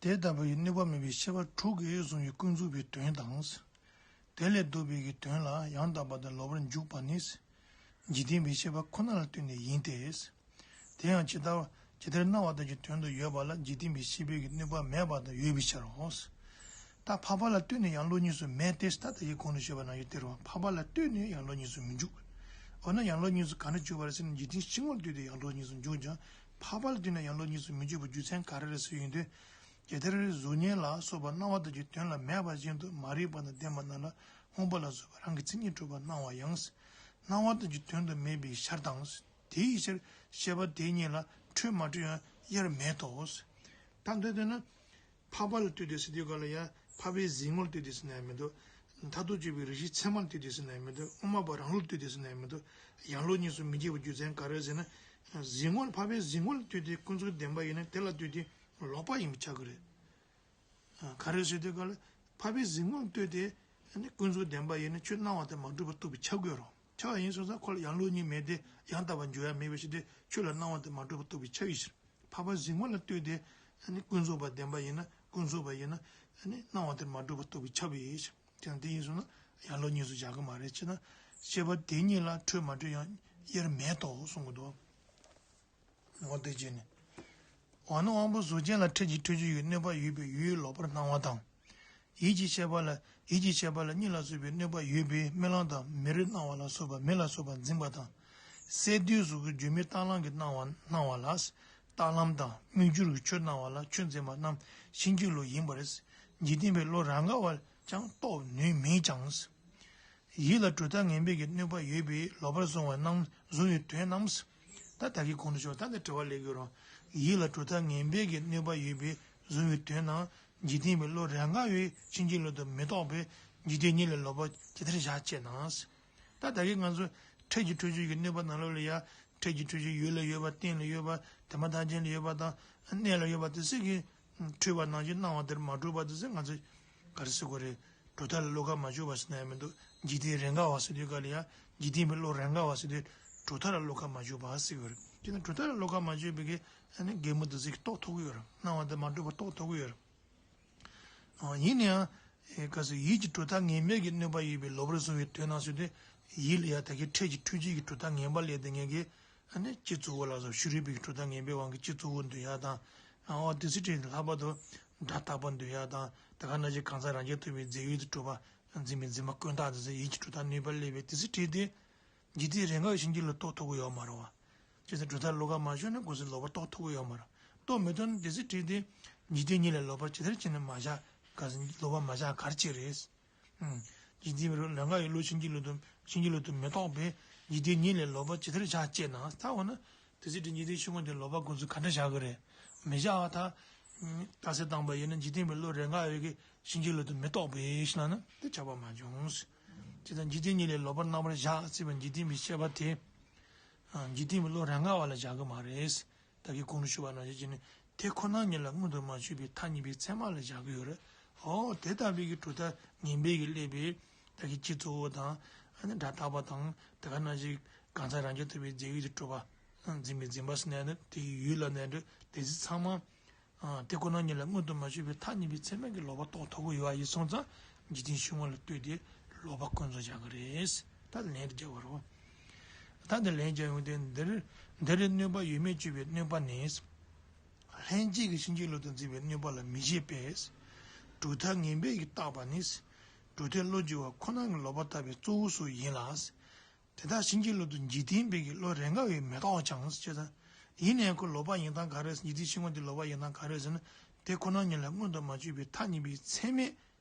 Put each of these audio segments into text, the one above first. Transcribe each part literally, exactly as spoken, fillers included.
དེ་ལྟ་བུའི་གནོད་པ་མེད་པའི་ཤེས་པ་དྲུག་གིས་བཟུང་བའི་ཀུན་རྫོབ་པའི་དོན་དང་། དེ་ལས་ལྡོག་པའི་གི་དོན་ལ་ཡང་དག་པར་དང་ལོག་པར་འཇུག་པ་ནི། འཇིག་རྟེན་པའི་ཤེས་པ་ཁོ་ན་ལ་ལྟོས་ནས་ཡིན་ཏེ། དེ་ཡང་ཇི་ལྟར་ཇི་ལྟར་སྣང་བ་ལྟར་གྱི་དོན་དུ་ཡོད་པ་ལ་འཇིག་རྟེན་པའི་ཤེས་པའི་གི་གནོད་པ་མེད་པ་དང་ཡོད་པའི་ཕྱིར་རོ། ད་འཕགས་པ་ལ་ལྟོས་ནས་ཡང་བློ་གཉིས་སུ་མེད་དེ། ད་ལྟ་ཡི་གོང་དུ་ཞུས་པ་ནང་བཞིན་དེ་རུ་འཕགས་པ་ལ་ལྟོས་ནས་ཡང་བློ་གཉིས་སུ་མི་འཇུག་འོ་ན་ཡང་བློ་གཉིས་སུ་ག་འདྲ་འཇུག་པ་རེད་ཟེར་ན། འཇིག་རྟེན་ཕྱི་དངོས་ལ་ལྟོས་ཏེ་ཡང་བློ་གཉིས་སུ་འཇུག་ཀྱང་། འཕགས་པ་ལ་ལྟོས་ནས་ཡང་བློ་གཉིས་སུ་མི་འཇུག་པའི་རྒྱུ་མཚན་ག་རེ་རེད་ཟེར་ཡོང་དུས། ཇི་ལྟར་གཟུགས་བརྙན་ལ་སོགས་པ་སྣང་བ་ལྟར་གྱི་དོན་ལ་མེད་པ་བཞིན་དུ། མ་རིག་པ་དང་ལྡན་པ་རྣམས་ལ་སྔོན་པོ་ལ་སོགས་པ་རང་གི་མཚན་ཉིད་གྲུབ་པ་སྣང་བ་ཡང་། སྣང་བ་ལྟར་གྱི་དོན་དུ་མེད་པའི་ཕྱིར་དང་། དེའི་ཕྱིར་ཤེས་པ་དེ་གཉིས་ལ་འཕྲོད་མ་འཕྲོད་ཡང་དབྱེར་མེད་དོ། ད་འདོད་དེ་ན། འཕགས་པ་ལ་ལྟོས་ཏེ་ཟེར་དུས་ག་ལ་ཡང་འཕགས་པའི་གཟིགས་ངོ་ལ་ལྟོས་ཏེ་ཟེར་ན་ཡང་མི་འདུག་མཐར་ཐུག་དཔྱོད་པའི་རིགས་ཤེས་ཚད་མ་ལ་ལྟོས་ཏེ་ཟེར་ན་ཡང་མི་འདུག་དབུ་མ་པ་རང་ལུགས་ལ་ལྟོས་ཏེ་ཟེར་ན་ཡང་མི་འདུག་ཡང་བློ་གཉིས་སུ་མི་འགྱུར་བའི་རྒྱུ་མཚན་ག་རེ་ཟེར་ན། གཟིགས་ངོ་ལ་འཕགས་པའི་གཟིགས་ངོ་ལ་ལྟོས་ཏེ་ཀུན་རྫོབ་བདེན་པ་ཡིན་ན་དེ་ལ་ལྟོས་ཏེ་ལོག་པ་ཡིན་པ་ཆགས་ཀྱི་རེད། ག་རེ་ཟེར་དུས་ག་ལ་འཕགས་པའི་གཟིགས་ངོ་ལ་ལྟོས་ཏེ་ནི་ཀུན་རྫོབ་བདེན་པ་ཡིན་ན་ཆོས་སྣང་བ་དེ་མ་གྲུབ་པ་རྟོགས་པས་ཁྱབ་དགོས་རོ། ཁྱབ་པ་ཡིན་སོང་ཙང་ཁོ་ལ་ཡང་བློ་གཉིས་མེད་དེ་ཡང་དག་པར་འཇུག་ཡ་མེད་པའི་ཕྱིར་ཏེ། ཆོས་ལ་སྣང་བ་དེ་མ་གྲུབ་པ་རྟོགས་པས་ཁྱབ་པའི་ཕྱིར། འཕགས་པ་གཟིགས་ངོ་ལ་ལྟོས་ཏེ་ནི་ཀུན་རྫོབ་པ་བདེན་པ་ཡིན་ན་ཀུན་རྫོབ་པ་ཡིན་ན་ནི་སྣང་བ་དེ་མ་གྲུབ་པ་རྟོགས་པས་ཁྱབ་པའི་ཕྱིར། དེ་ཡང་དེ་ཡིན་སོང་ན་ཡང་བློ་གཉིས་སུ་བཞག་གི་མ་རེད། ཅེ་ན། ཤེས་པ་དེ་གཉིས་ལ་འཕྲོད་མ་འཕྲོད་ཡང་དབྱེར་མེད་དོ་གསུང་གི་འདུག་འོ་དེ་བྱས་ནས། འོ་ན་དབང་པོ་གཟུགས་ཅན་ལ་འཕྲལ་གྱི་འཁྲུལ་ཆོས་ཀྱི་གནོད་པ་ཡོད་པའི་ཡུལ་ལོག་པར་སྣང་བ་དང་། ཡིད་ཀྱི་ཤེས་པ་ལ་ཡིད་ཀྱི་ཤེས་པ་ལ་གཉིད་ལ་སོགས་པའི་གནོད་པ་ཡོད་པའི་རྨི་ལམ་དང་མེ་རི་སྣང་བ་ལ་སོགས་པ་མེ་ལ་སོགས་པ་འཛིན་པ་དང་། སད་དུས་གཟུགས་ཀྱི་བརྗོད་མེད་རྟགས་ལམ་གྱི་སྣང་བ་སྣང་བ་ལ། རྟགས་ལམ་དང་སྨིག་སྒྱུ་གི་ཆོས་སྣང་བ་ལ་ཆོས་འཛིན་པ་རྣམས་ཕྱིན་ཅི་ལོག་ཡིན་པར། འཇིག་རྟེན་པའི་བློ་རང་ག་བར་ཀྱང་རྟོགས་ནུས་མིན་ཀྱང་། ཡིད་ལ་གྲུབ་མཐའ་ངན་པའི་གི་གནོད་པ་ཡོད་པས་ལོག་པར་བཟུང་བ་རྣམས་བཟུང་བའི་དོན་རྣམས། ད་ད་གིན་གོང་དུ་ཞུས་པ་ད་འདི་དྲི་བ་སླེབས་ཀྱི་ཡོད་རེད། ཡིད་ལ་གྲུབ་མཐའ་ངན་པའི་གི་གནོད་པ་ཡོད་པས་བཟུང་བའི་དོན་རྣམས་འཇིག་རྟེན་པའི་བློ་རང་ག་བས་ཕྱིན་ཅི་ལོག་ཏུ་མི་རྟོགས་པས་འཇིག་རྟེན་གཉིས་ལས་ལོག་པ་ཇི་ལྟར་བཞག་ཅེ་ན། ད་ད་གིན་ང་ཚོ་འཕྲལ་གྱི་འཁྲུལ་ཆོས་ཀྱི་གནོད་པ་ནང་ལོགས་ལ་ཡ། འཕྲལ་གྱི་འཁྲུལ་ཆོས་ཡུལ་ལ་ཡོད་པ་རྟེན་ལ་ཡོད་པ་དེ་མ་ཐག་རྐྱེན་ལ་ཡོད་པ་དང་གནས་ལ་ཡོད་པ་དེ་ཚོ་གི་འཁྲུལ་པ་ནང་བཞིན་སྣང་བ་དེར་མ་གྲུབ་པ་དེ་ཚོ་ང་ཚོས་ག་རེ་ཟེར་དགོས་རེད། གྲུབ་མཐའ་ལ་བློ་ཁ་མ་གཅོད་པ་ཟེར་ན་ཡང་མི་འདུག་འཇིག་རྟེན་རང་ག་བ་ཟེར་དུས་ག་ལ་ཡ། འཇིག་རྟེན་པའི་བློ་རང་ག་བ་ཟེར་དུས་གྲུབ་མཐའ་ལ་བློ་ཁ་མ་གཅོད་པ་ཟེར་དགོས་རེད། དེ་ནི་གྲུབ་མཐའ་ལ་བློ་ཁ་མ་གཅོད་པའི་གི་ཨ་ནི་གད་མོ་དེ་ཚོ་གི་རྟོགས་ཐུབ་ཀྱི་ཡོད་རེད། སྣང་བ་དེ་མ་གྲུབ་པ་རྟོགས་ཐུབ་ཀྱི་ཡོད་རེད། ཡིན་ནའང་། གལ་སྲིད་ཡིད་ཀྱི་གྲུབ་མཐའ་ངན་པའི་གི་གནོད་པ་ཡོད་པའི་ལོག་པར་བཟུང་བའི་དོན་རྣམས་ཟེར་དུས། ཡིད་ལ་ཡང་ད་གིན་འཕྲལ་གྱི་འཁྲུལ་ཆོས་ཀྱི་གྲུབ་མཐའ་ངན་པ་སླེབས་དེ་ངེད་ཀྱིས་ཨ་ནི་སྤྱི་གཙུག་གུ་ལ་སོགས་ཕྱི་རོལ་པའི་གྲུབ་མཐའ་ངན་པའི་དབང་གིས་སྤྱི་གཙུག་གུ་འདོད་ཡག་དང་། འོ་དེ་ཚོ་བྲིས་ལྷག་པར་དུ་སྒྲ་རྟག་པ་འདོད་ཡག་དང་དེ་ག་ནང་བཞིན་གང་ཟག་རང་རྐྱ་ཐུབ་པའི་རྫས་ཡོད་དུ་གྲུབ་པ་འཛིན་པའི་འཛིན་པ་ཀུན་བཏགས་དེ་ཚོ་ཡིད་ཀྱི་གྲུབ་མཐའ་གནོད་པ་སླེབས་པའི་དེ་ཚོ་བྲིས་ཏེ། འཇིག་རྟེན་རེས་འགའ་ཡང་ཕྱིན་ཅི་ལོག་རྟོགས་ཐུབ་ཀྱི་ཡོད་མ་རེད་བ། བྱས་ཙང་གྲུབ་མཐའ་བློ་ཁ་མ་གཅོད་ན་གོང་གསལ་ལོག་པར་རྟོགས་ཐུབ་ཀྱི་ཡོད་མ་རེད། རྟོགས་མི་ཐུབ་ན་དེ་ཚོ་བྲིས་ཏེ། འཇིག་རྟེན་གཉིས་ལས་ལོག་པ་ཇི་ལྟར་བྱས་ནས་མ་བཞག་ག་ལོག་པ་མ་བཞག་ག་རེ་བྱས་རེད། ཨང་། འཇིག་རྟེན་པའི་རང་ག་བའི་བློ་ཕྱིན་ཅི་ལོག་ཏུ་ཕྱིན་ཅི་ལོག་ཏུ་མི་རྟོགས་པས་འཇིག་རྟེན་གཉིས་ལས་ལོག་པ་ཇི་ལྟར་བཞག་ཅེ་ན། ད་འོ་ན་དེ་ཚེ་འདི་འཇིག་རྟེན་ཕྱི་དངོས་དེ་ལོག་པ་ཀུན་རྫོབ་ག་འདྲ་བཞག་གི་རེད། མི་བཞག་པ་ད། རྟགས་གསལ་བཏང་པ་ཡིན་ན་འཇིག་རྟེན་པའི་བློ་རང་ག་བའི་གི་ཕྱིན་ཅི་ལོག་ཏུ་མི་རྟོགས་པས་ཞེ་ན་ན་དེ་ཁྱབ་པ་མ་བྱུང་། ཅེས་དང་འཇིག་རྟེན་གཉིས་ལས་ལོག་པར་རྣམ་པར་བཞག་ཟེར་བའི་འཇིག་རྟེན་པའི་ཤེས་པ་དེ། འཇིག་རྟེན་པའི་བློ་རང་ག་བ་ལ་བཞག་གི་མ་རེད། ད་གིན་གོང་དུ་ཞུས་པ་ནང་བཞིན་བྱས་ནས་དེ་ཁོ་ན་ཉིད་ལ་མངོན་དུ་མ་གྱུར་པའི་མཐའ་གཉིས་པའི་ཚད་མ་ལ་བཞག་གི་ཡོད་རེད། འོ་དེ་ལྟ་བུའི་གི་གྲུབ་མཐའ་ངན་པའི་གི་སླེབས་པའི་ད་གིན་སྤྱི་གཙུག་གུ་དང་། ཨ་ནི་སྒྲ་རྟག་པ་དང་དེ་ག་ནང་བཞིན་གང་ཟག་རང་རྐྱ་ཐུབ་པའི་རྫས་ཡོད་དུ་གྲུབ་པ། འཛིན་པའི་འཛིན་པ་ཟེར་ན་ནི་དེ་གི་ཡུལ་ལ་ནས་འགྲོ་དེ་ཚོ་ཚང་མ། དེ་ཁོ་ན་ཉིད་ལ་མངོན་དུ་མ་གྱུར་པའི་མཐའ་གཉིས་པའི་ཚད་མ་གི་ལོག་པ་རྟོགས་ཐུབ་ཀྱི་ཡོད་པ་ཡིན་སོང་ཙང་འཇིག་རྟེན་ཕྱི་དངོས་ལ་ལྟོས་ཏེ་ལོག་པ་ཀུན་རྫོབ་བཞག་གི་རེད། ད་ལན་རེ་རྒྱག་པ་རེད། ད་འདི་ལན་རྒྱག་ཡོང་དུས་འདིར། འདིར་གནོད་པ་ཡོད་མེད་དཔྱོད་པའི་གནོད་པ་ནི། ལྷན་སྐྱེས་ཀྱི་ཕྱིན་ཅི་ལོག་ཏུ་འཛིན་པའི་གནོད་པ་ལ་མི་བྱེད་པས། གྲུབ་མཐའ་ངན་པས་ཀྱིས་བརྟགས་པ་ནི། གྲུབ་མཐས་བློ་འགྱུ་བ་ཁོ་ན་ནི་ལོག་པར་ལྟ་བའི་གཙོ་བོ་སུ་ཡིན་ལ། དེ་དག་ཕྱིན་ཅི་ལོག་ཏུ་འཇིག་རྟེན་པའི་གི་བློ་རང་ག་བས་མི་རྟོགས་ཀྱང་ཞེས་དང་། ཡིན་ནའང་ཁོ་ལོག་པ་ཡིན་སྟངས་ག་རེ་ཟེར་ན། འཇིག་རྟེན་ཕྱི་དངོས་དེ་ལོག་པ་ཡིན་སྟངས་ག་རེ་ཟེར་ན། དེ་ཁོ་ན་ཉིད་ལ་མངོན་དུ་མ་གྱུར་པའི་མཐའ་གཉིས་པའི་ཚད་མས་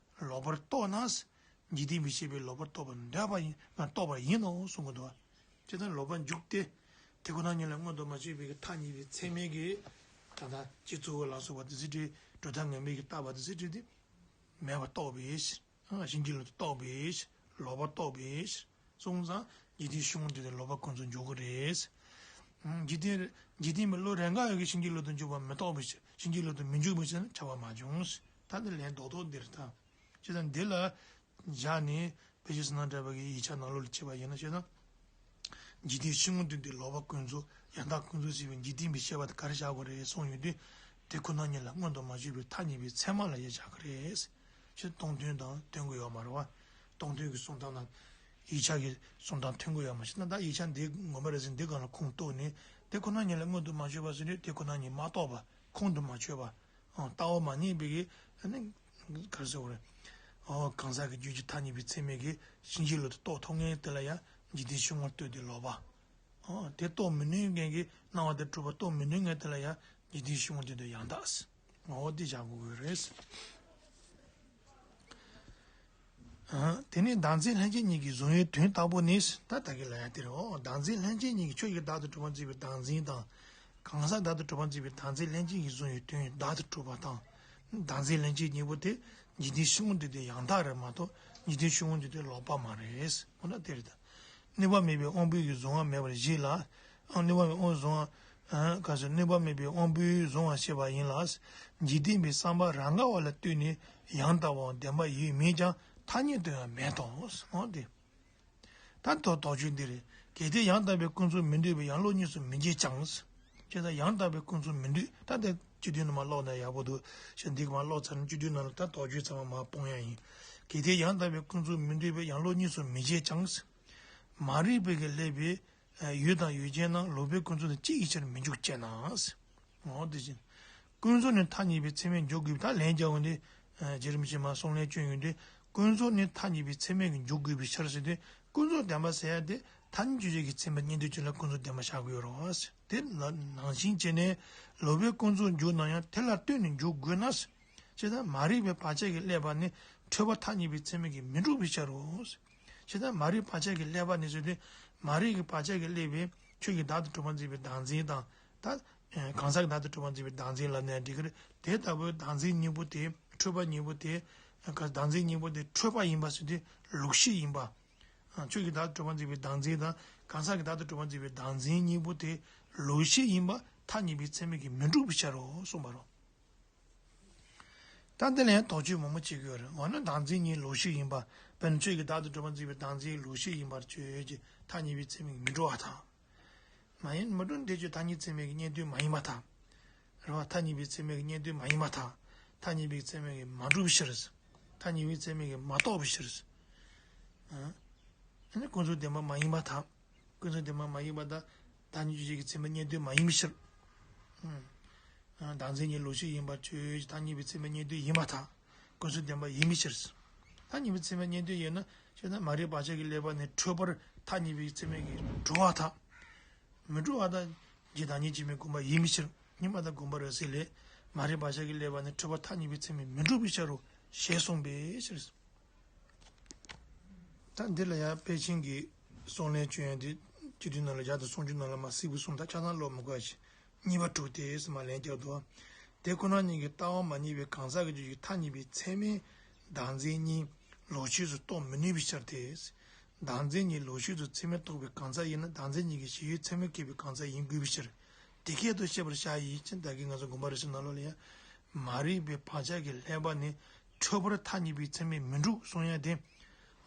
ལོག་པར་རྟོགས་ན། འཇིག་རྟེན་པའི་ཤེས་པས་ལོག་པར་རྟོགས་པར་འདོད་པ་ཡིན་ང་རྟོགས་པར་ཡིན་ནོ་གསུང་གི་འདུག་བ། ཅེས་དང་ལོག་པར་འཇུག་སྟེ། དེ་ཁོ་ན་ཉིད་ལ་མངོན་དུ་མ་གྱུར་པའི་གི་མཐའ་གཉིས་པའི་ཚད་མས་ཀྱི། ད་ལྟ་སྤྱི་གཙུག་གུ་ལ་སོགས་པ་དེ་ཚོ་གྲུབ་མཐའ་ངན་པས་ཀྱིས་བརྟགས་པ་དེ་ཚོ་དེ་མེད་པར་རྟོགས་པའི་ཕྱིར། ཕྱིན་ཅི་ལོག་ཏུ་རྟོགས་པའི་ཕྱིར། ལོག་པར་རྟོགས་པའི་ཕྱིར། སོང་ཙང་འཇིག་རྟེན་ཕྱི་དངོས་དེ་ལ་ལོག་པ་ཀུན་རྫོབ་འཇོག་གི་རེད། འཇིག་རྟེན་འཇིག་རྟེན་པའི་བློ་རང་ག་ཡོད་ཀྱི་ཕྱིན་ཅི་ལོག་ཏུ་འཇུག་པ་མི་རྟོགས་པའི་ཕྱིར། ཕྱིན་ཅི་ལོག་ཏུ་མི་འཇུག་པའི་ཕྱིར་ན་ཁྱབ་པ་མ་བྱུང་། ད་འདི་ལན་རྡོག་རྡོག་འདིར་ད། ཅེས་དང་འདི་ལ་བཞག་ནས་བེད་སྤྱོད་ཟེར་ན་འདྲ་བ་གི་ཡིག་ཆ་ནང་ལོགས་ལ་བྱས་པ་ཡིན་ན་ཞེ་ན། འཇིག་རྟེན་ཕྱི་དངོས་དོན་དེ་ལོག་པ་ཀུན་རྫོབ་ཡང་དག་ཀུན་རྫོབ་ཟེར་བའི་འཇིག་རྟེན་པའི་ཤེས་པ་དེ་ག་རེ་བཞག་དགོས་རེད་གསུངས་ཡོང་དུས། དེ་ཁོ་ན་ཉིད་ལ་མངོན་དུ་མ་གྱུར་པའི་མཐའ་གཉིས་པའི་ཚད་མ་ལ་ཡིད་ཆེས་ཀྱི་རེད། ཅེས་སྟོང་ཐུན་དང་མཐུན་གྱི་ཡོད་མ་རེད་བ། སྟོང་ཐུན་གྱི་གསུང་སྟངས་དང་ཡིག་ཆ་གི་གསུང་སྟངས་མཐུན་གྱི་ཡོད་མ་ཞིག་ན། ད་ཡིག་ཆ་འདི་ངོ་མ་རེད་ཟེར་འདི་སྒང་ལ་ཁུངས་གཏུགས་ནས་དེ་ཁོ་ན་ཉིད་ལ་མངོན་དུ་མ་གྱུར་པ་ཟེར་དུས་དེ་ཁོ་ན་ཉིད་མ་རྟོགས་པ། ཁོང་དུ་མ་ཆུད་པ། ཨང་། ལྟ་བ་མ་རྙེད་པའི་གི་ཨ་ནི་ག་རེ་ཟེར་དགོས་རེད། ཨོ་གང་ཟག་གི་རྒྱུད་ཀྱི་མཐའ་གཉིས་པའི་ཚད་མའི་གི་གཤིན་རྗེའི་ལུས་དེ་རྟོགས་ཐུབ་མཁན་དེ་ལ་ཡང་འཇིག་རྟེན་ཤིན་ཏུ་བཏུད་དེ་ལོག་པ། ཨོ་དེ་རྟོགས་མི་ནུས་མཁན་གྱི་སྣང་བ་དེ་གྲུབ་པ་རྟོགས་མི་ནུས་མཁན་དེ་ལ་ཡང་འཇིག་རྟེན་ཤིན་ཏུ་བཏུད་དེ་ཡང་དག་ཟེར། ཨོ་དེ་བཞག་དགོས་ཀྱི་རེད། ཨ། དེ་ནས་བདག་འཛིན་ལྷན་སྐྱེས་གཉིས་ཀྱི་གཟུང་བའི་དོན་ལྟ་བུ་ནི། ད་ད་གི་ལ་ཡ་དེ་རེད། ཨོ་བདག་འཛིན་ལྷན་སྐྱེས་གཉིས་ཀྱི་ཆོས་ཀྱི་བདག་ཏུ་གྲུབ་པར་འཛིན་པའི་བདག་འཛིན་དང་། གང་ཟག་བདག་ཏུ་གྲུབ་པར་འཛིན་པའི་བདག་འཛིན་ལྷན་སྐྱེས་ཀྱི་གཟུང་བའི་དོན་བདག་ཏུ་གྲུབ་པ་དང་། བདག་འཛིན་ལྷན་སྐྱེས་གཉིས་པོ་དེ་འཇིག་རྟེན་ཤིན་ཏུ་བཏུད་དེ་ཡང་དག་རེད་མ་གཏོགས་འཇིག་རྟེན་ཤིན་ཏུ་བཏུད་དེ་ལོག་པ་མ་རེད། འོ་ན་དེ་རེད་ད། གནོད་པ་མེད་པའི་དབང་པོའི་གཟུང་བ་མེད་པར་བཞེད་ལ། ཨ་གནོད་པ་མེད་པའི་དབང་གཟུང་བ། ཨ་ག་ཟེར། གནོད་པ་མེད་པའི་དབང་པོའི་གཟུང་བ་བྱེད་པ་ཡིན་ལ། འཇིག་རྟེན་པའི་བསམ་པ་རང་ག་བ་ལ་ལྟོས་ནས་ཡང་དག་པའང་བདེན་པ་ཡོད་མིན་ཀྱང་ཐ་སྙད་དུ་ཡང་མེད་དོ། འོ་དེ། ད་དོ་དོགས་གཅོད་འདི་རེད། གལ་ཏེ་ཡང་དག་པའི་ཀུན་རྫོབ་མི་འདོད་པའི་ཡང་ལོག་གཉིས་སུ་མི་འབྱེད་ཀྱང་། ཅེས་དང་། ཡང་དག་པའི་ཀུན་རྫོབ་མི་འདོད། ད་དེ་སྤྱི་དོན་ནང་མར་ཀློག་ན་ཡག་པོ་འདུག་ཞེས་འདི་ག་མར་ཀློག་ཚར་ན་སྤྱི་དོན་ནང་ལ་ད་དོགས་གཅོད་ཚང་མ་མར་སྤུངས་ཡ་ཡིན། གལ་ཏེ་ཡང་དག་པའི་ཀུན་རྫོབ་མི་འདོད་པའི་ཡང་ལོག་གཉིས་སུ་མི་འབྱེད་ཀྱང་། མ་རིག་པའི་གི་བསླད་པའི་ཡུལ་དང་ཡུལ་ཅན་རྣམས་ལོག་པའི་ཀུན་རྫོབ་ནི་གཅིག་ཡིན་ཕྱིར་མི་འཇུག་ཅེ་ན། འོ་དེ་བཞིན། ཀུན་རྫོབ་ནི་མཐའ་གཉིས་པའི་ཚད་མས་འཇོག་དགོས་པའི། ད་ལན་རྒྱག་འོང་དུས། རྗེ་རིན་པོ་ཆེས་མར་གསུང་ལན་བསྐྱོན་ཡོང་དུས། ཀུན་རྫོབ་ནི་མཐའ་གཉིས་པའི་ཚད་མས་ཀྱིས་འཇོག་དགོས་པའི་ཕྱིར་ཟེར་དུས། ཀུན་རྫོབ་བདེན་པ་ཟེར་ཡ་དེ་ཐ་སྙད་དཔྱོད་བྱེད་ཀྱི་ཚད་མས་རྙེད་དུས་ཅི་ལ་ཀུན་རྫོབ་བདེན་པ་བཞག་དགོས་རེད་བ། དེ་ལ་ནང་བཞིན་བྱས་ནས་ལོག་པའི་ཀུན་རྫོབ་འཇོག་ན་ཡང་དེ་ལ་ལྟོས་ནས་འཇོག་དགོས་ན། ཇི་ལྟར་མ་རིག་པའི་བག་ཆགས་ཀྱིས་བསླད་པ་ནི་འཁྲུལ་པ་མཐའ་གཉིས་པའི་ཚད་མས་ཀྱིས་མི་འགྲུབ་པའི་ཕྱིར་རོ། ཇི་ལྟར་མ་རིག་བག་ཆགས་ཀྱིས་བསླད་པ་ནི་ཟེར་དུས། མ་རིག་གི་བག་ཆགས་ཀྱིས་བསླད་པའི་ཆོས་ཀྱི་བདག་ཏུ་གྲུབ་པར་འཛིན་པའི་བདག་འཛིན་དང་། ད་གང་ཟག་གི་བདག་ཏུ་གྲུབ་པར་འཛིན་པའི་བདག་འཛིན་ལབ་ནའང་འགྲིག་གི་རེད། དེ་ལྟ་བུའི་བདག་འཛིན་གཉིས་པོ་དེ། འཁྲུལ་པ་གཉིས་པོ་དེ། བདག་འཛིན་གཉིས་པོ་དེ་འཁྲུལ་པ་ཡིན་པ་ཟེར་དུས་ལོག་ཤེས་ཡིན་པ། ཆོས་ཀྱི་བདག་ཏུ་གྲུབ་པར་འཛིན་པའི་བདག་འཛིན་དང་གང་ཟག་གི་བདག་ཏུ་གྲུབ་པར་འཛིན་པའི་བདག་འཛིན་གཉིས་པོ་དེ་ལོག་ཤེས་ཡིན་པ་མཐའ་གཉིས་པའི་ཚད་མས་ཀྱིས་མི་འགྲུབ་པའི་ཕྱིར་རོ་གསུངས་པ་རོ། ད་འདི་ལ་ཡང་དོགས་གཅོད་མང་པོ་བྱེད་ཀྱི་ཡོད་རེད། འོ་ན་བདག་འཛིན་གཉིས་ལོག་ཤེས་ཡིན་པ། དཔེར་ན་ཆོས་ཀྱི་བདག་ཏུ་གྲུབ་པར་འཛིན་པའི་བདག་འཛིན་ལོག་ཤེས་ཡིན་པར་བརྗོད་ཀྱི་མཐའ་གཉིས་པའི་ཚད་མས་མི་འགྲུབ་པར་ཐལ། མ་ཡིན། མི་འགྲུབ་འདི་ཆོས་ཐ་སྙད་ཚད་མས་ཀྱི་རྙེད་དོན་མ་ཡིན་པར་ཐལ། རེད་བ། ཐ་སྙད་པའི་ཚད་མས་ཀྱི་རྙེད་དོན་མ་ཡིན་པར་ཐལ། ཐ་སྙད་པའི་ཚད་མས་ཀྱི་མ་གྲུབ་པའི་ཕྱིར། ཐ་སྙད་པའི་ཚད་མས་ཀྱི་མ་རྟོགས་པའི་ཕྱིར། ཨ་ནི་ཀུན་རྫོབ་བདེན་པ་མ་ཡིན་པར་ཐལ། ཀུན་རྫོབ་བདེན་པ་མ་ཡིན་པ་དང་། ཐ་སྙད་དཔྱོད་བྱེད་ཀྱི་ཚད་མས་རྙེད་དོན་མ་ཡིན་པའི་ཕྱིར། ཨ། བདག་འཛིན་གཉིས་ལོག་ཤེས་ཡིན་པར་ཆོས་ཐ་སྙད་པའི་ཚད་མས་རྙེད་དོན་ཡིན་པར་ཐལ། ཀུན་རྫོབ་བདེན་པ་ཡིན་པའི་ཕྱིར། ཐ་སྙད་པའི་ཚད་མས་རྙེད་དོན་ཡིན་ན་ཅི་ན་མ་རིག་བག་ཆགས་ཀྱིས་བསླད་པ་ནི་འཁྲུལ་པར་ཐ་སྙད་པའི་ཚད་མས་ཀྱིས་གྲུབ་པར་ཐལ། མི་འགྲུབ་པ་དང་། རྗེ་བདག་ཉིད་ཀྱིས་མི་དགོངས་པ་ཡིན་པའི་ཕྱིར། ཉིད་མ་དང་དགོངས་པ་རེད་ཟེར་ལས། མ་རིག་བག་ཆགས་ཀྱིས་བསླད་པ་ནི་འཁྲུལ་པ་ཐ་སྙད་པའི་ཚད་མས་མི་འགྲུབ་པའི་ཕྱིར་རོ། ཞེས་གསུངས་པའི་ཕྱིར། ད་འདི་ལ་ཡང་དཔལ་ཆེན་གྱི་གསུང་ལན་བསྐྱོན་ཡ་འདི་སྤྱི་དོན་ནང་ལ་བཞག་དང་གསུང་རྒྱུན་ནང་ལ་མར་གསལ་པོ་གསུངས། ད་ཆ་ཚང་ཀློག་མི་དགོས་ཤིང་། གཉིས་པ་དྲུག་སྟེ་ཟེར་མར་ལན་བརྒྱབ་འདུག་དེ་ཁོ་ན་ཉིད་ཀྱི་ལྟ་བ་མ་རྙེད་པའི་གང་ཟག་གི་རྒྱུད་ཀྱི་མཐའ་གཉིས་པའི་ཚད་མས་བདག་འཛིན་གཉིས་ལོག་ཤེས་སུ་རྟོགས་མི་ནུས་པའི་ཕྱིར་ཏེ། བདག་འཛིན་གཉིས་ལོག་ཤེས་སུ་ཚད་མས་རྟོགས་པའི་གང་ཟག་ཡིན་ན་བདག་འཛིན་གཉིས་ཀྱི་ཞེན་ཡུལ་ཚད་མས་ཁེགས་པའི་གང་ཟག་ཡིན་དགོས་པའི་ཕྱིར། དེ་སྐད་དུ་བཤད་པར་བྱ་ཡི་ཅེས་བདག་གིས་ང་ཚོ་དགོངས་པ་རེ་ཞིག་ནང་ལོགས་ལ་ཡང་། མ་རིག་པའི་བག་ཆགས་ཀྱིས་བསླད་པ་ནི་འཁྲུལ་པར་ཐ་སྙད་པའི་ཚད་མས་མི་འགྲུབ་གསུང་ཡ་དེ།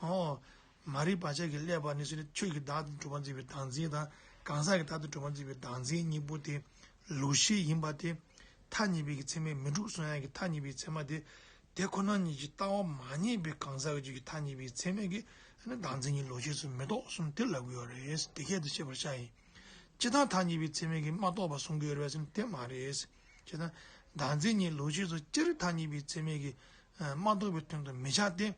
ཨོ། མ་རིག་བག་ཆགས་ཀྱིས་བསླད་པ་ནི་ཟེར་ནས་ཆོས་ཀྱི་བདག་ཏུ་གྲུབ་པར་འཛིན་པའི་བདག་འཛིན་དང་གང་ཟག་གི་བདག་ཏུ་གྲུབ་པར་འཛིན་པའི་བདག་འཛིན་གཉིས་པོ་དེ་ལོག་ཤེས་ཡིན་པ་དེ། ཐ་སྙད་པའི་གི་ཚད་མས་མི་འགྲུབ་གསུང་ཡ་གི་ཐ་སྙད་པའི་ཚད་མ་དེ། དེ་ཁོ་ན་ཉིད་ཀྱི་ལྟ་བ་མ་རྙེད་པའི་གང་ཟག་གི་རྒྱུད་ཀྱི་ཐ་སྙད་པའི་ཚད་མས་ཀྱི་བདག་འཛིན་གཉིས་ལོག་ཤེས་སུ་མི་རྟོགས་གསུངས་དེ་ལབ་ཀྱི་ཡོད་རེད། དེ་སྐད་དུ་བཤད་པར་བྱ་ཡི། སྤྱིར་བཏང་ཐ་སྙད་པའི་ཚད་མས་ཀྱིས་མ་རྟོགས་པར་གསུང་གི་ཡོད་རེད་པས་ཟེར་ན་དེ་མ་རེད། ཅེ་ན། བདག་འཛིན་གཉིས་ལོག་ཤེས་སུ་སྤྱིར་ཐ་སྙད་པའི་ཚད་མས་ཀྱིས་མ་རྟོགས་པའི་དོན་དུ་མི་བྱ་སྟེ།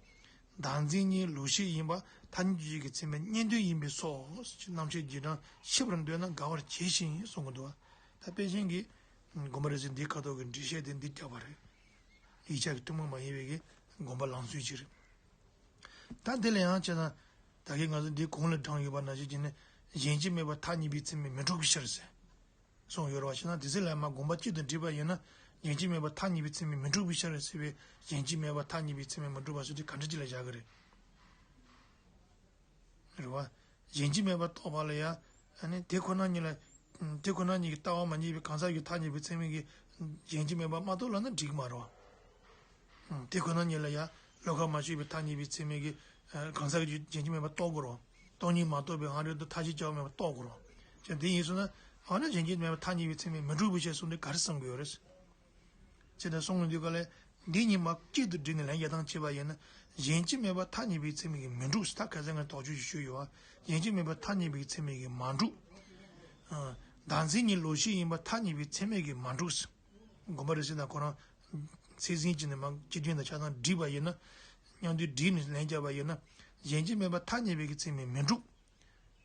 བདག་འཛིན་གཉིས་ལོག་ཤེས་ཡིན་པ་ཐ་སྙད་དཔྱོད་བྱེད་ཀྱི་ཚད་མས་རྙེད་དོན་ཡིན་པས་སོ། རྣམ་བཤད་རྗེས་འབྲང་ཤེས་པར་འདོད་ན་དགའ་བར་གྱིས་ཤིག་གསུང་གི་འདུག་ད་དཔལ་ཆེན་གྱིས་དགོངས་པ་རེ་ཟེར་འདིའི་ཁ་ཐོག་གི་འགྲེལ་བཤད་དེ་འདི་བརྒྱབ་པ་རེད། ཡིག་ཆ་གི་ཐུན་མོང་མ་ཡིན་པའི་གི་དགོངས་པ་ལམ་སྲོལ་ཅིག་རེད། ད་འདི་ལ་ཡང་བྱས་ན། ད་གིན་ང་ཚོ་འདི་གོང་ལ་དྲངས་ཡོད་པ་ནང་བཞིན་བྱས་ནས་གཞན་གྱིས་སྨྲས་པ་ཐ་སྙད་པའི་ཚད་མས་མི་འགྲུབ་པའི་ཕྱིར་ཟེར། གསུངས་ཡོད་རེད་བ། བྱས་ན་དེ་ཚེ་ལ་མ་དགོངས་པ་གཅིག་ཏུ་འགྲིལ་བ་ཡིན་ན། གཞན་གྱིས་སྨྲས་པ་ཐ་སྙད་པའི་ཚད་མས་མི་འགྲུབ་པའི་ཕྱིར་ཟེར་བའི་གཞན་གྱིས་སྨྲས་པ་ཐ་སྙད་པའི་ཚད་མས་མི་འགྲུབ་པ་ཟེར་དེ་ག་འདྲ་ཅིག་ལ་བཞག་གི་རེད། རེད་བ། གཞན་གྱིས་སྨྲས་པ་རྟོགས་པ་ལ་ཡ། ཨ་ནི་དེ་ཁོ་ན་ཉིད་ལ། དེ་ཁོ་ན་ཉིད་ཀྱི་ལྟ་བ་མ་རྙེད་པའི་གང་ཟག་གི་ཐ་སྙད་པའི་ཚད་མས་ཀྱིས་གཞན་གྱིས་སྨྲས་པ་མ་རྟོགས་ལབ་ན་འགྲིག་གི་མ་རེད་བ། དེ་ཁོ་ན་ཉིད་ལ་ཡ། བློ་ཁ་མ་ཆོད་པའི་ཐ་སྙད་པའི་ཚད་མས་ཀྱིས་གང་ཟག་གི་རྒྱུད་གཞན་གྱིས་སྨྲས་པ་རྟོགས་དགོས་རེད་བ། སྟོང་ཉིད་མ་རྟོགས་པའི་ཨ་རེ་དུ་ཐ་ཞིག་བྱ་བ་མེད་པ་རྟོགས་དགོས་རེད་བ། ཅེས་འདི་ཡིན་སོང་ན། འོ་ན་གཞན་གྱིས་སྨྲས་པ་ཐ་སྙད་པའི་ཚད་མས་མི་འགྲུབ་པའི་ཕྱིར་གསུངས་ཏེ་ག་རེ་བསམ་གྱི་ཡོད་རེད། ཅེས་དང་གསུངས་ཡོང་དུས་ག་ལས། འདི་གཉིས་མ་གཅིག་ཏུ་བསྒྲིལ་ནས་ལན་རྒྱག་སྟངས་བྱས་པ་ཡིན་ན། གཞན་གཅིག་མེད་པར་ཐ་སྙད་པའི་ཚད་མས་ཀྱིས་མི་འགྲུབ་ཟེར། ད་ཁ་སང་ང་དོགས་གཅོད་ཞུས་ཡོད་པ། གཞན་གཅིག་མེད་པར་ཐ་སྙད་པའི་ཚད་མས་ཀྱིས་མ་འགྲུབ། ཨ། བདག་འཛིན་གཉིས་ལོག་ཤེས་ཡིན་པར་ཐ་སྙད་པའི་ཚད་མས་ཀྱིས་མ་འགྲུབ་ཟེར། དགོངས་པ་རབ་གསལ་དང་ཁོ་རང་ཚད་ཚན་གཅིག་ནས་མ་སྤྱི་དོན་དང་ཆ་ཚང་བསྒྲིལ་བ་ཡིན་ན། མཉམ་དུ་བསྒྲིལ་ནས་ལན་བརྒྱབ་པ་ཡིན་ན། གཞན་གཅིག་མེད་པར་ཐ་སྙད་པའི་གི་ཚད་མས་མི་འགྲུབ།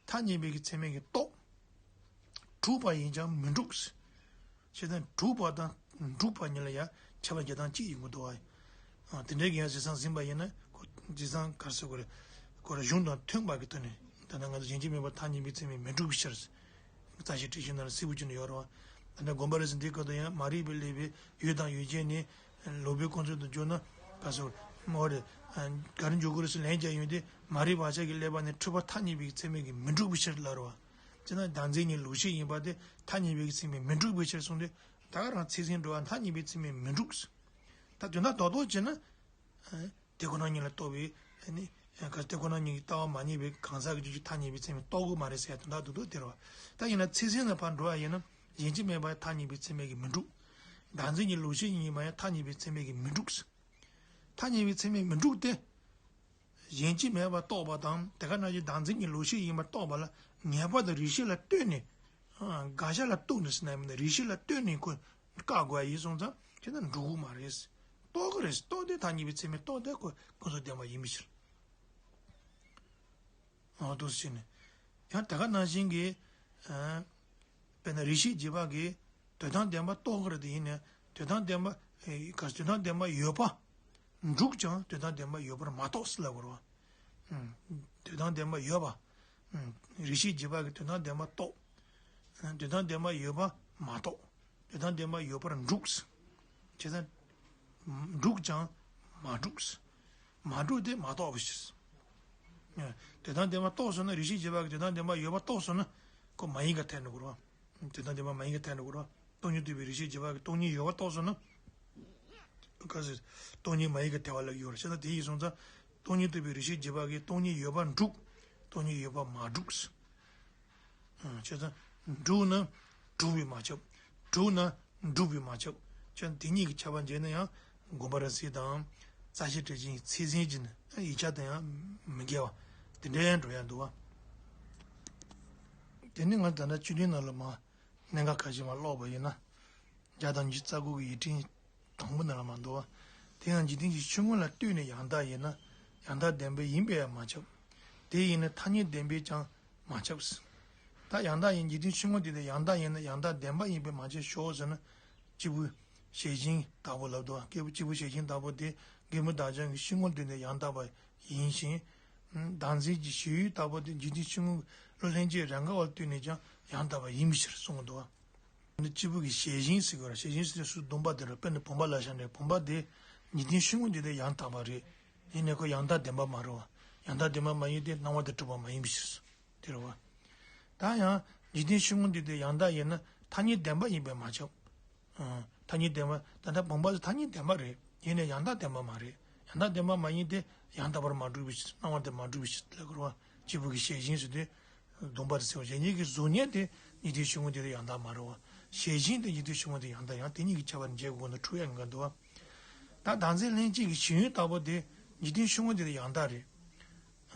ཐ་སྙད་པའི་གི་ཚད་མས་ཀྱིས་རྟོགས། གྲུབ་པ་ཡིན་ཀྱང་མི་འགྲུབ། ཞེས་དང་གྲུབ་པ་དང་འགྲུབ་པ་གཉིས་ལ་ཡང་ཁྱད་པར་རྒྱག་སྟངས་གཅིག་ཡིན་དགོས་འདུག་བ། ཨ། དེ་འདྲའི་གི་ཡང་བྱས་ཙང་ཟིན་པ་ཡིན་ན་ཁོ་བྱས་ཙང་ག་རེ་ཟེར་དགོས་རེད། ཁོ་རང་གཞུང་དང་མཐུན་པ་གི་ཐོག་ནས་ད་ལྟ་ང་ཚོ་གཞན་གཅིག་མེད་པར་ཐ་སྙད་པའི་ཚད་མས་མི་འགྲུབ་པའི་ཕྱིར། རྩ་ཤེ་བྲིས་ཤིང་ནང་ལ་གསལ་པོ་བྱས་ནས་ཡོད་རེད་བ། ད་ལྟ་དགོངས་པ་རབ་གསལ་འདིའི་སྐབས་དུ་ཡང་མ་རིག་པས་བསླད་པའི་ཡུལ་དང་ཡུལ་ཅན་ནི། ལོག་པའི་ཀུན་རྫོབ་ཏུ་འཇོག་ན། ག་ཟེར། མོ་རེད། ག་རེ་འཇོག་དགོས་རེད་ཟེར་ལན་རྒྱག་ཡོང་དུས། མ་རིག་བག་ཆགས་ཀྱིས་བསླད་པ་ནི་འཁྲུལ་པ་ཐ་སྙད་པའི་ཚད་མས་ཀྱིས་མི་འགྲུབ་པའི་ཕྱིར་ལབ་རེད་བ། ཅེ་ན་བདག་འཛིན་གཉིས་ལོག་ཤེས་ཡིན་པ་དེ་ཐ་སྙད་པའི་ཚད་མས་མི་འགྲུབ་པའི་ཕྱིར་གསུངས་ཏེ། ད་ག་རང་ཚད་ཚན་འགྲོ་བ་ཐ་སྙད་པའི་ཚད་མས་མི་འགྲུབ། ད་དོན་དག་རྡོག་རྡོག་བྱས་ན། དེ་ཁོ་ན་ཉིད་ལ་རྟོགས་པའི་ནི། ག་དེ་ཁོ་ན་ཉིད་ཀྱི་ལྟ་བ་མ་རྙེད་པའི་གང་ཟག་གི་རྒྱུད་ཀྱི་ཐ་སྙད་པའི་ཚད་མས་རྟོགས་དགོས་མ་རེད་ཟེར་ཡ་དོན་དག་རྡོག་རྡོག་དེ་རེད་བ། ད་ཡིན་ན་ཚད་ཚན་ལ་ཕར་འགྲོ་བ་ཡིན་ན། གཞན་གཅིག་མེད་པ་ཐ་སྙད་པའི་ཚད་མས་ཀྱིས་མི་འགྲུབ། བདག་འཛིན་གཉིས་ལོག་ཤེས་ཡིན་པ་ཡང་ཐ་སྙད་པའི་ཚད་མས་ཀྱིས་མི་འགྲུབ། ཐ་སྙད་པའི་ཚད་མས་མི་འགྲུབ་སྟེ། གཞན་གཅིག་མེད་པར་རྟོགས་པ་དང་དེ་ག་ནང་བཞིན་བདག་འཛིན་གྱི་ལོག་ཤེས་ཡིན་པར་རྟོགས་པ་ལ་ངེས་པར་དུ་རིགས་ཤེས་ལ་ལྟོས་ནས། དགག་བྱ་ལ་གཏུགས་ནས་ཟེར་ན་མིན་ན་རིགས་ཤེས་ལ་ལྟོས་ནས་ཁོ་བཀག་དགོས་ཡ་ཡིན་སོང་ཙང་ཁྱེད་ན་འགྲུབ་ཀྱི་མ་རེད། རྟོགས་ཀྱི་རེད། རྟོགས་དེ་ཐ་སྙད་པའི་ཚད་མས་རྟོགས་དེ་ཁོ་ཀུན་རྫོབ་བདེན་པ་ཡིན་པའི་ཕྱིར། འོ་འདུག་སེ་བྱས་ནས། ཡང་དེ་ག་ནང་བཞིན་གྱི། ཨ། དཔེར་ན་རིགས་ཤེས་རྗེས་དཔག་གིས་དོན་དམ་བདེན་པ་རྟོགས་ཀྱི་རེད་དེ་ཡིན་ནའི་དོན་དམ་བདེན་པ། ཨེ། ག་དོན་དམ་བདེན་པ་ཡོད་པ། འགྲུབ་ཀྱང་དོན་དམ་བདེན་པ་ཡོད་པར་མ་རྟོགས་ཟེར་ལབ་དགོས་རེད་བ། ཨུམ། དོན་དམ་བདེན་པ་ཡོད་པ། ཨུམ། རིགས་ཤེས་རྗེས་དཔག་གིས་དོན་དམ་བདེན་པ་རྟོགས། ཨ། དོན་དམ་བདེན་པ་ཡོད་པར་མ་རྟོགས། དོན་དམ་བདེན་པ་ཡོད་པར་འགྲུབ། བྱས་ཙང་། འགྲུབ་ཀྱང་མ་འགྲུབ། མ་འགྲུབ་སྟེ་མ་རྟོགས་པའི་ཕྱིར། དོན་དམ་བདེན་པ་རྟོགས་སོང་ན་རིགས་ཤེས་རྗེས་དཔག་གིས་དོན་དམ་བདེན་པ་ཡོད་པ་རྟོགས་སོང་ན། ཁོ་མ་ཡིན་ཁ་ཐལ་འགྲོ་གི་རེད་བ། དོན་དམ་བདེན་པ་མ་ཡིན་ཁ་ཐལ་འགྲོ་གི་རེད་བ། སྟོང་ཉིད་རྟོགས་པའི་རིགས་ཤེས་རྗེས་དཔག་གིས་སྟོང་ཉིད་ཡོད་པ་རྟོགས་སོང་ན། ག་ཟེར། སྟོང་ཉིད་མ་ཡིན་ཁ་ཐལ་བ་ལབ་ཀྱི་ཡོད་རེད། བྱས་ཙང་དེ་ཡིན་སོང་ཙང་། སྟོང་ཉིད་རྟོགས་པའི་རིགས་ཤེས་རྗེས་དཔག་གིས་སྟོང་ཉིད་ཡོད་པར་འགྲུབ། སྟོང་ཉིད་ཡོད་པར་མ་འགྲུབ། བྱས་ཙང་། འགྲུབ་ན་གྲུབ་པས་མ་ཁྱབ། གྲུབ་ན་འགྲུབ་པས་མ་ཁྱབ། བྱས་ཙང་དེ་གཉིས་ཀྱི་ཁྱད་པར་འབྱེད་ན་ཡང་དགོངས་པ་རབ་གསལ་དང་། རྩ་ཤེ་བྲིས་ཤིང་ཚད་ཚན་གྱི་ནི་ཡིག་ཆ་དང་ཡང་མི་འགལ་བ། དེ་འདྲ་ཡང་འགྲོ་ཡ་འདུག་བ། དེ་ནི་ང་ད་ལྟ་བཅུད་ལྡན་ནང་ལ་མ་གནད་འགག་ཁ་ཤས་མ་ཀློག་པ་ཡིན་ན། བརྒྱ་དང་ཉི་ཤུ་རྩ་དགུ་གི་ཡིག་ཕྲེང་དང་པོ་ནང་ལ་མ་འདུག་བ། དེ་ཡང་འཇིག་རྟེན་གྱི་ཕྱི་དངོས་ལ་ལྟོས་ནས་ཡང་དག་ཡིན་ན་ཡང་དག་བདེན་པ་ཡིན་པས་མ་ཁྱབ། དེ་ཡིན་ན་ཐ་སྙད་བདེན་པས་ཀྱང་མ་ཁྱབ། ད་ཡང་དག་ཡིན་འཇིག་རྟེན་ཕྱི་དངོས་དེ་དེ་ཡང་དག་ཡིན་ན་ཡང་དག་བདེན་པ་ཡིན་པས་མ་ཁྱབ་ཞོག་ཟེར་ན། སྐྱེས་བུ་ཞལ་བཞིན་ལྟ་བུ་ལབ་འདུག་བ། སྐྱེས་བུ་སྐྱེས་བུ་ཞལ་བཞིན་ལྟ་བུ་དེ་འགལ་མེད་བདག་ཅག་གི་ཕྱི་དངོས་དེ་དེ་ཡང་དག་པ་ཡིན་ཞིང་། བདག་འཛིན་གྱི་ཞེན་ཡུལ་ལྟ་བུ་དེ་འཇིག་རྟེན་ཕྱི་དངོས་བློ་ལྷན་སྐྱེས་རང་ག་བ་ལ་ལྟོས་ནས་ཀྱང་ཡང་དག་པ་ཡིན་པའི་ཕྱིར་གསུངས་འདུག་བ། འདི་སྐྱེས་བུ་གི་ཞལ་བཞིན་ཟེར་གྱི་རེད། ཞལ་བཞིན་ཟེར་དུས་སུ་སྡོམ་པ་དེ་རེད། དཔེར་ན་བུམ་པ་ལ་བཞག་ནས་བུམ་པ་དེ་འཇིག་རྟེན་ཕྱི་དངོས་འདི་དེ་ཡང་དག་པ་རེད། ཡིན་ནའི་ཁོ་ཡང་དག་བདེན་པ་མ་རེད་བ། ཡང་དག་བདེན་པ་མ་ཡིན་ཏེ་སྣང་བ་དང་གྲུབ་པ་མ་ཡིན་པའི་ཕྱིར། དེ་རེད་བ། ད་ཡང་འཇིག་རྟེན་ཕྱི་དངོས་འདི་དེ་ཡང་དག་ཡིན་ན་ཐ་སྙད་བདེན་པ་ཡིན་པས་མ་ཁྱབ། ཨང་། ཐ་སྙད་བདེན་པ་ད་ལྟ་བུམ་པ་དེ་ཐ་སྙད་བདེན་པ་རེད། ཡིན་ནའི་ཡང་དག་བདེན་པ་མ་རེད། ཡང་དག་བདེན་པ་མ་ཡིན་ཏེ་ཡང་དག་པར་མ་གྲུབ་པའི་ཕྱིར། སྣང་བ་དེ་མ་གྲུབ་པའི་ཕྱིར་ལབ་དགོས་རེད་བ། སྐྱེས་བུ་གི་ཞལ་བཞིན་ཟེར་དུས། སྡོམ་པ་དེ་ཟེར་བ་གཞན་གཉིས་ཀྱི་གཟུགས་བརྙན་དེ་འཇིག་རྟེན་ཕྱི་དངོས་དེ་ལ་ཡང་དག་མ་རེད་བ། ཞལ་བཞིན་དེ་འཇིག་རྟེན་ཕྱི་དངོས་དེ་ཡང་དག། ཡང་དེ་གཉིས་ཀྱི་ཁྱད་པར་འབྱེད་དགོས་ན་འཁྲུལ་ཡ་འགའ་འདུག་བ། ད་བདག་འཛིན་ལྷན་སྐྱེས་ཀྱི་ཞེན་ཡུལ་ལྟ་བུ་དེ་འཇིག་རྟེན་ཕྱི་དངོས་དེ་ལ་ཡང་དག་རེད།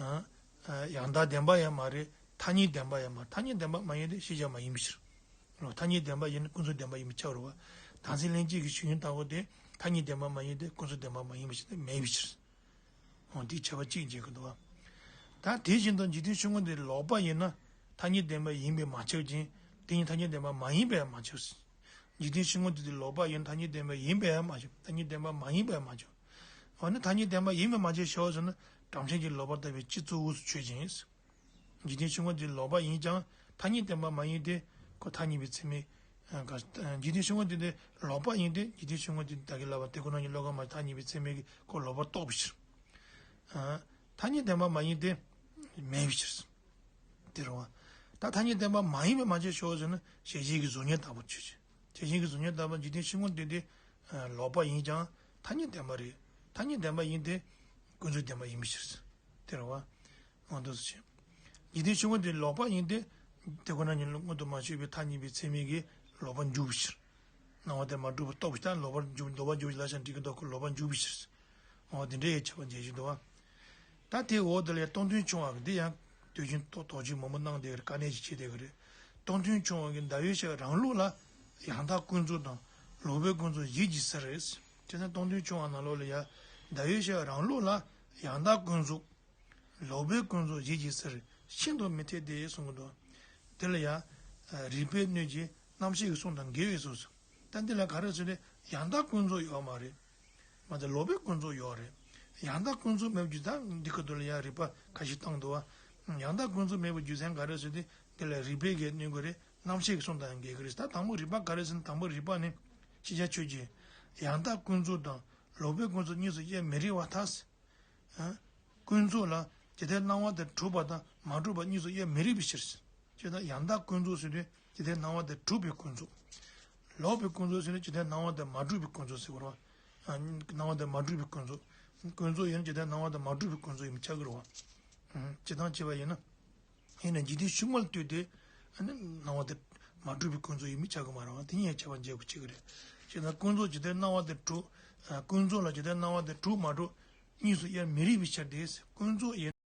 ཨ། ཡང་དག་བདེན་པ་ཡང་མ་རེད། ཐ་སྙད་བདེན་པ་ཡང་མ་རེད། ཐ་སྙད་བདེན་པ་མ་ཡིན་ཏེ་ཤེས་བྱ་མ་ཡིན་པའི་ཕྱིར། ཐ་སྙད་བདེན་པ་ཡིན་ན་ཀུན་རྫོབ་བདེན་པ་ཡིན་པས་ཁྱབ་རེད་བ། བདག་འཛིན་ལྷན་སྐྱེས་ཀྱི་ཞེན་ཡུལ་ལྟ་བུ་དེ་ཐ་སྙད་བདེན་པ་མ་ཡིན་ཏེ་ཀུན་རྫོབ་བདེན་པ་མ་ཡིན་པའི་ཕྱིར་མེད་པའི་ཕྱིར། འོ་དེའི་ཁྱད་པར་གཅིག་འབྱེད་ཀྱི་འདུག་བ། ད་དེ་བཞིན་དུ་འཇིག་རྟེན་ཕྱི་དངོས་དེ་ལོག་པ་ཡིན་ན་ཐ་སྙད་བདེན་པ་ཡིན་པས་མ་ཁྱབ་ཅིང་དེ་ཉིད་ཐ་སྙད་བདེན་པ་མ་ཡིན་པས་མ་ཁྱབ། འཇིག་རྟེན་ཕྱི་དངོས་དེ་དེ་ལོག་པ་ཡིན་ན་ཐ་སྙད་བདེན་པ་ཡིན་པས་མ་ཁྱབ། ཐ་སྙད་བདེན་པ་མ་ཡིན་པས་མ་ཁྱབ། འོ་ན་ཐ་སྙད་བདེན་པ་ཡིན་པས་མ་ཁྱབ་ཞེས་པ་ཟེར་ན་གྲངས་ཅན་གྱི་ལོག་པ་ལྟ་བུའི་སྤྱི་གཙོ་བོ་སུ་ཆོས་ཅན། འཇིག་རྟེན་ཕྱི་དངོས་དེ་ལོག་པ་ཡིན་ཀྱང་ཐ་སྙད་བདེན་པ་མ་ཡིན་ཏེ་ཁོ་ཐ་སྙད་པའི་ཚད་མས། ཨ། འཇིག་རྟེན་ཕྱི་དངོས་དེ་དེ་ལོག་པ་ཡིན་ཏེ་འཇིག་རྟེན་ཕྱི་དངོས་དེ་ད་གིན་ལབ་པ་དེ་ཁོ་ན་ཉིད་ལོག་པ་མ་ཐ་སྙད་པའི་ཚད་མས་ཀྱིས་ཁོ་ལོག་པར་རྟོགས་པའི་ཕྱིར། ཨ། ཐ་སྙད་བདེན་པ་མ་ཡིན་ཏེ་མེད་པའི་ཕྱིར། དེ་རེད་བ། ད་ཐ་སྙད་བདེན་པ་མ་ཡིན་པས་མ་ཁྱབ་ཞེས་པ་ཟེར་ན་ཞལ་བཞིན་གྱི་གཟུགས་བརྙན་ལྟ་བུ་ཆོས་ཅན། ཞལ་བཞིན་གྱི་གཟུགས་བརྙན་ལྟ་བུ་འཇིག་རྟེན་ཕྱི་དངོས་དེ་དེ་ལོག་པ་ཡིན་ཀྱང་ཐ་སྙད་བདེན་པ་རེད། ཐ་སྙད་བདེན་པ་ཡིན་ཏེ་ཀུན་རྫོབ་བདེན་པ་ཡིན་པའི་ཕྱིར། དེ་རེད་བ། འོ་འདུག་སེ་བྱས། འཇིག་རྟེན་ཕྱི་དངོས་དེ་ལོག་པ་ཡིན་ཏེ། དེ་ཁོ་ན་ཉིད་ལ་མངོན་དུ་མ་བྱས་པའི་ཐ་སྙད་པའི་ཚད་མས་ཀྱིས་ལོག་པར་འཇུག་པའི་ཕྱིར། སྣང་བ་དེ་མ་གྲུབ་པ་རྟོགས་པའི་ཕྱིར། ལོག་པར་འཇུག་ལོག་པར་འཇུག་པའི་ལ་ཞེན་སྒྲིབ་ཀྱིས་བཟློག་གི་ལོག་པར་འཇུག་པའི་ཕྱིར། འོ་དེ་འདྲའི་ཡ་ཁྱབ་པ་འཇལ་བྱེད་འདུག་བ། ད་དེའི་འོག་དེ་ལ་ཡ་སྟོང་ཐུན་ཕྱུང་བ་གི་འདི་ཡང་དུས་རྒྱུན་རྟོག་དོགས་གཅོད་མང་པོ་གནང་བསྡད་ཀྱི་རེད། དཀའ་གནད་ཅིག་བྱས་བསྡད་ཀྱི་རེད། སྟོང་ཐུན་ཕྱུང་བ་གི་ཟླ་འོད་ཤར་རང་ལུགས་ལ་ཡང་དག་ཀུན་རྫོབ་དང་ལོག་པའི་ཀུན་རྫོབ་བཞི་གྱིས་ཟེར་རེད། བྱས་ཙང་སྟོང་ཐུན་ཕྱུང་བ་ནང་ལོགས་ལ་ཡ་ཟླ་འོད་ཤར་རང་ལུགས་ལ་ཡང་དག་ཀུན་རྫོབ། ལོག་པའི་ཀུན་རྫོབ་བཞི་གྱིས་ཟེར་ཤིན་ཏུ་མི་འཐད་དེ་གསུང་གི་འདུག་དེ་ལ་ཡང་རིགས་པས་གནོད་ཀྱི་རྣམ་ཤེས་ཀྱི་གསུང་དང་འགལ་བས་སོ། ད་འདི་ལ་ག་རེ་ཟེར་ན་ཡང་དག་ཀུན་རྫོབ་ཡོད་མ་རེད། མ་གཏོགས་ལོག་པའི་ཀུན་རྫོབ་ཡོད་རེད། ཡང་དག་ཀུན་རྫོབ་མེད་པའི་རྒྱུ་མཚན་འདི་ག་དུ་ལ་ཡང་རིགས་པ་ཁ་ཤས་བཏང་འདུག་བ། ཡང་དག་ཀུན་རྫོབ་མེད་པའི་རྒྱུ་མཚན་ག་རེ་ཟེར་ཏེ་འདི་ལ་རིགས་པས་གནོད་ཀྱི་རེད། རྣམ་ཤེས་ཀྱི་གསུང་དང་འགལ་གྱི་རེད། ད་དང་པོ་རིགས་པ་ག་རེ་ཟེར་ན་དང་པོ་རིགས་པ་ནི་ཕྱི་ཁྱབ་ཆོས་ཅན། ཡང་དག་ཀུན་རྫོབ་དང་ལོག་པའི་ཀུན་རྫོབ་གཉིས་སུ་དབྱེ་མི་རིགས་པར་ཐལ། ཀུན་རྫོབ་ལ་ཇི་ལྟར་སྣང་བ་དེ་གྲུབ་པ་དང་མ་གྲུབ་པ་གཉིས་སུ་དབྱེ་མི་རིགས་པའི་ཕྱིར། ཅེས་དང་ཡང་དག་ཀུན་རྫོབ་ཟེར་དུས་ཇི་ལྟར་སྣང་བ་དེ་གྲུབ་པའི་ཀུན་རྫོབ། ལོག་པའི་ཀུན་རྫོབ་ཟེར་དུས་ཇི་ལྟར་སྣང་བ་དེ་མ་གྲུབ་པའི་ཀུན་རྫོབ་ཟེར་བ་རེད་བ། སྣང་བ་དེ་མ་གྲུབ་པའི་ཀུན་རྫོབ། ཀུན་རྫོབ་ཡིན་ན་ཇི་ལྟར་སྣང་བ་དེ་མ་གྲུབ་པའི་ཀུན་རྫོབ་ཡིན་པས་ཁྱབ་ཀྱི་རེད་བ། སྤྱིར་བཏང་བྱས་པ་ཡིན་ན། ཡིན་ན་འཇིག་རྟེན་ཕྱི་མ་ལ་ལྟོས་ཏེ་སྣང་བ་དེ་མ་གྲུབ་པའི་ཀུན་རྫོབ་ཡིན་པས་ཁྱབ་ཀྱི་མ་རེད་བ། དེ་གཉིས་ཁྱབ་པ་འཇལ་དགོས་ཀྱི་རེད། བྱས་ཙང་ཀུན་རྫོབ་ཇི་ལྟར་སྣང་བ་དེ་གྲུབ། ཀུན་རྫོབ་ལ་ཇི་ལྟར་སྣང་བ་དེ་གྲུབ་མ་གྲུབ་གཉིས་སུ་དབྱེ་མི་རིགས་པའི་ཕྱིར་ཏེ། ཀུན་རྫོབ་ཡིན།